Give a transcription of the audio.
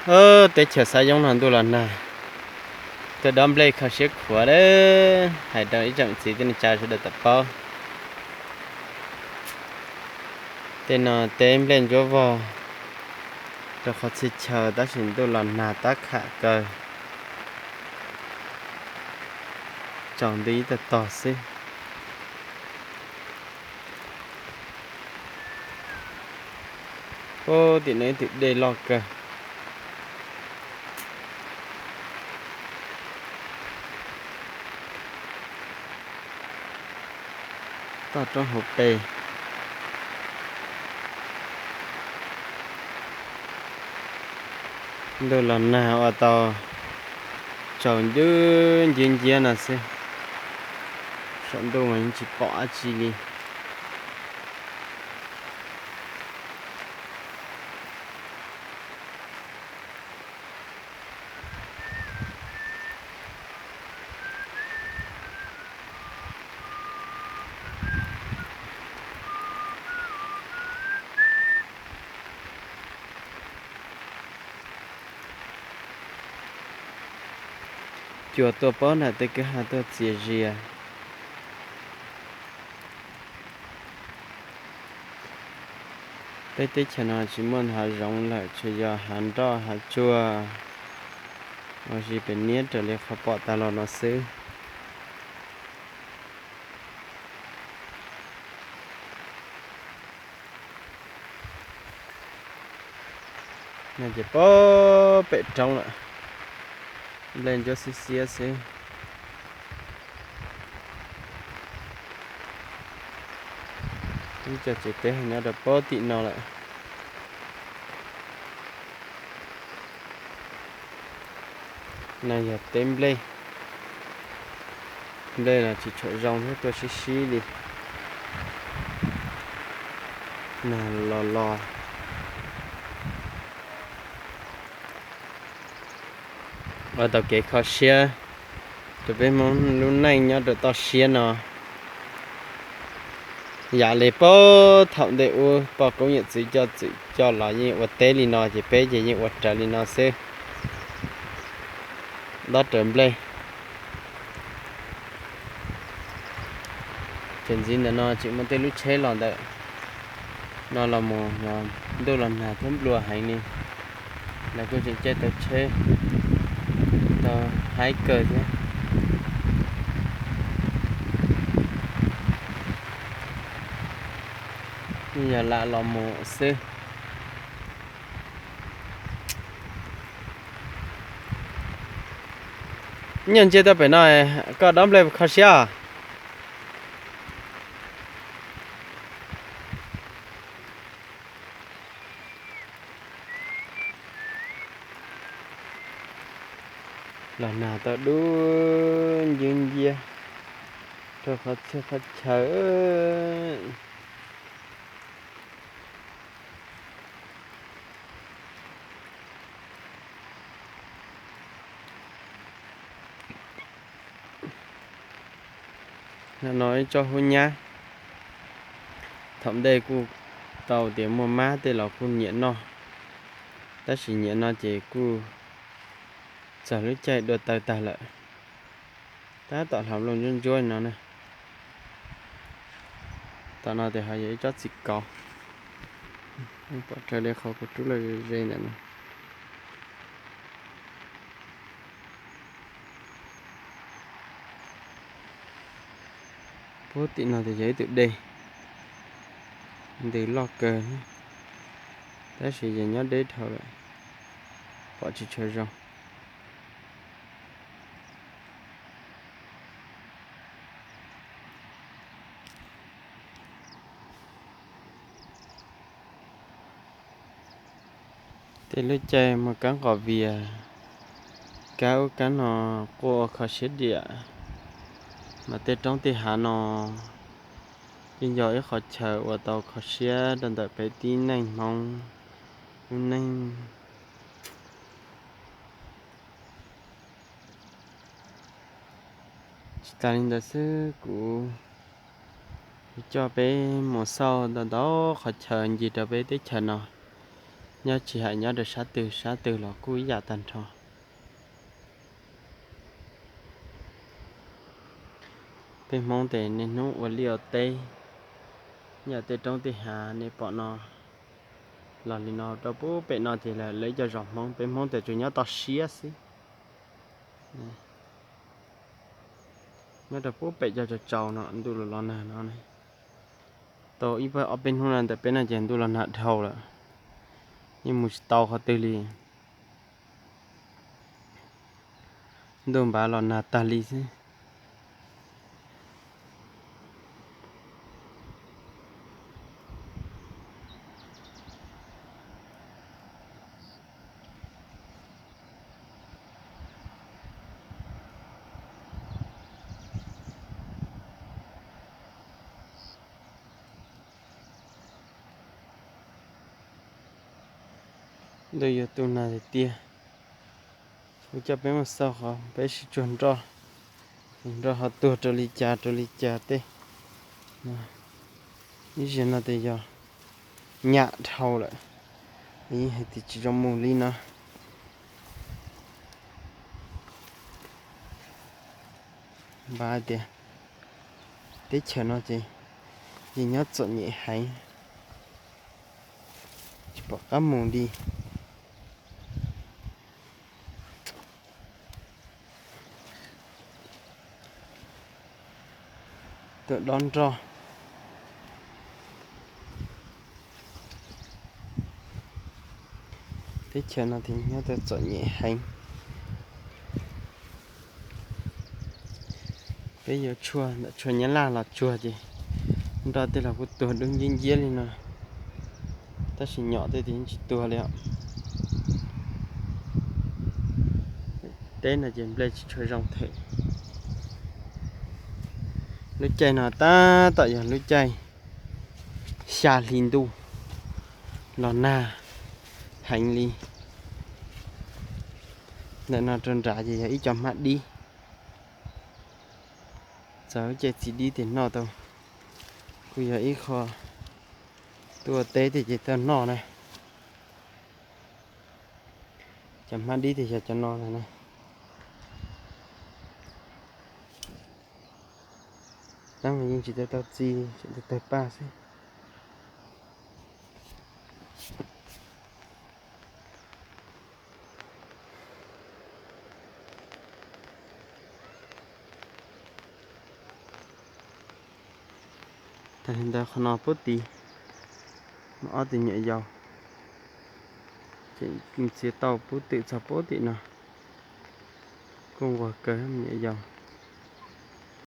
Ub, teb chaws Xav Yoob no ntuj los nag, tuaj dob nplej kho siab khuav lawm, hais rau ib tsoom txiv tij neej tsa sawv daws tau paub. Tej no teb nplej ntsuab vog rau qhov txhia chaw tab sis ntuj los nag tab kham kawg, tsaus nti ib tog tog xwb. Ub, tim no ib twm dej loj kawg. Toj roob hauv pes. Ntuj los nag ua tau tsaus ncub nciab nciab no xwb. Saum ntuj mas yeej tsis pom dab tsi li. Cua tuaj poob nram tej kwj ha tuaj txias zias. Peb teb chaws no tsis muaj hav zoov lawm, tsuas yog hav nroj hav tsuag, ua si pem niab raws li qhov pom tas los no xwb. No ces poob pem roob lawm, nplej ntsuab xiab xiab xwb. Ib co tsev teb nyob rau poob tim no lawm. No yog teb nplej, nplej los tsis tshua zoo thiab, tuaj sib sib li. Nag los los ua tau kev kho siab rau peb Hmoob lub neej nyob rau toj siab no. Yam li puag thaum ntej ub poj koob yawm txwv coj txwm coj los yeej ua teb li no ces peb ces yeej ua raws li no xwb, dob raws nplej. Ces ntxiv ntawm no tseem muaj tej lub tsheb los ntawm no los mus, ntuj los nag thiab nplua heev li, lawv kuj tseem caij tau tsheb tau haib kawg thiab. Yeej yog lam los mus xwb. Nyiaj ntsia tau pem no, koj dob nplej kho siab os. Los nag tau dub ncwb nciab rau qhov txhia qhov chaw. No ib tsob hub nyab, thaum ntej kuj tau tias muaj mab tej los kuj nyiam noj, tab sis nyiam no ces kuj txog lub caij dua taw tag lawm. Tab tom hla nplooj ntsuab ntsuab no na. Tom no ces ho yog ib tsob txiv kauv, pom raws li qhov kuv rub lawm ze ntawm no. Puag tim no ces yog ib tug dej, ntws loj kawg, tab sis yog nyob deb dhau lawm, pom tsis tshua zoo. Tej lub caij muaj kab nqos vias, kab ub kab no quaj ua kho siab diam, mas tej roob tej hav no yeej yog ib qhov chaw uas tau kho siab rau ntawm peb tib neeg Hmoob lub neej. Tsis tas li ntawd xwb, kuv coj peb mus xauj ntau ntau qhov chaw ncig rau peb teb chaws no. Nyob tsis hais nyob rau sab twg sab twg los kuj ib yam tag nrho. Peb Hmoob tes niaj hnub ua liaj ua teb, yam tej roob tej hav nej pom no los li no rau puag pem no ces lawv ib co zos Hmoob, peb Hmoob tes tsuas nyob toj siab xwb. Nyob rau puag pem cov tsaus tsaus no ntuj los los nag no. Tau ib ob peb hnub no ntawm peb no ces ntuj los nag dhau lawm, yeej mus tsis tau qhov twg li. Ntuj npav los nag tag li xwb. Ntuj yuav tu nag tiag tiag. Kuv coj peb mus xauj qhov peb sib tsuag nroj, nroj ho tuag rau li cas rau li cas tej. Ib zaug no tes yog nyam dhau lawm, yeej hais tias tsis zoo mus li no. Npaj hais tias teb chaws no ces yeej nyob txom nyem heev, tsis pom qab mus li. Tuaj dob nroj. Teb chaws no tes nyob tau txom nyem heev. Peb yuav tshuaj ntawm tshuaj Nyab Laj los tsuag ces nroj tej los kuj tuag dub nciab nciab li no, tab sis nyom tej tes yeej tsis tuag li os. Teb no ces nplej tsis tshua zoo them. Lub caij no tab tom yog lub caij xya hli ntuj los nag heev li. Ntawm no rau nrad ces yog ib co hmab dib. Txawm lub caij txiv dib tes noj tau, kuj yog ib qho tuaj teb tej ces tau noj na. Cov hmab dib tes yog cov no ntag na. Tab mas yeej tsis tau tau txi, tseem tawg paj xwb. Tas li ntawd qhov no pub tim, ob tus nyuam yaus tseem txiav tau pub twm txog pub tim no, kuj nquag kawg nyuam yaus.